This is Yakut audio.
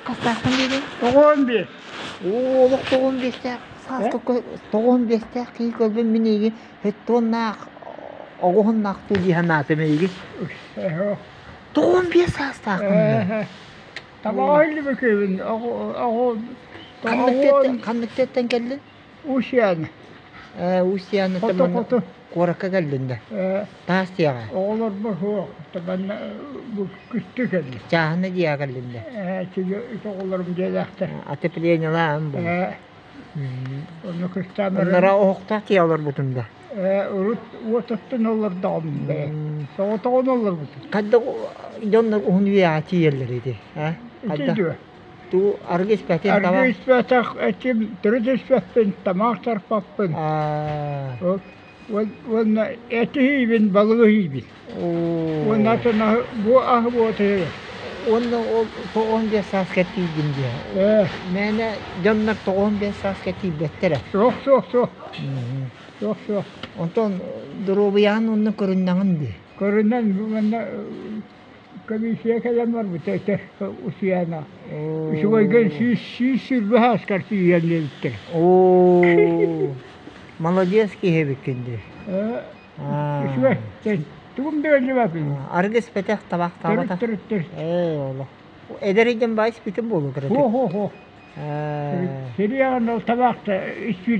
Хастаахпын диибин? 95. Оо, олох 95-тээх сааска 95-тээх киһи көрбүн мин эйигин хэттуоннаах оҕуһуннаахтыы дии санаатым эйигин. 95 саастаахпын да. Табаҕа илибикибин оҕо Ханнык тыаттан кэллин? Усьяна. Ээ, Усьяна Хоту хоту. Куоракка кэллин да? Таас тиэҕэ. Оҕолорбор суох, манна бу күстүү кэллим. Чааһына дьиэҕэ кэллин да? Ээ, үс оҕолорум дьиэлээхтэр. Отоплениелаан бу. Ээ, онно кыстаан Оннора оһохтоох дьиэ олорбутум да? Ээ, урут уотуттан олордоҕум бэйэ. Соҕотоҕун олорбутум. Хайдах дьоннор уһун үйэҕэ тиийэллэр ити? Э? Ити дуо? Туу аргы испэтин Аргы испэтэх этим, төрүт испэппин, тамаах тарпаппын. Уонна эти иһиибин, балыгы иһиибин. Уонна атын аһы, бу аһы буотуйа. Уонна ол 95 сааска тиийдим диye. Мээнэ дьоннор 95 сааска тиийбэттэрэ. Суох, суох, суох. Суох, суох. Онтон доруобуйаҕын онно көрүннэҕин дии. Көрүнэн манна комиссия кэлэн барбыта этэ Усуйаана. Үчүгэйгэ 100 120 ааскар тиийэн диэбиттэр. Оо, молодец киһи эбиккин дии. Үчүгэй. Тугум да өллүбэппин. Арыгы испэтэх, табахтаабатах. Төрүт төрүт. Ээ, олох. Эдэр ыйдын баай испитин буолуо кыратык. Хо хо хо. Сириэҕин ол табаахта испит.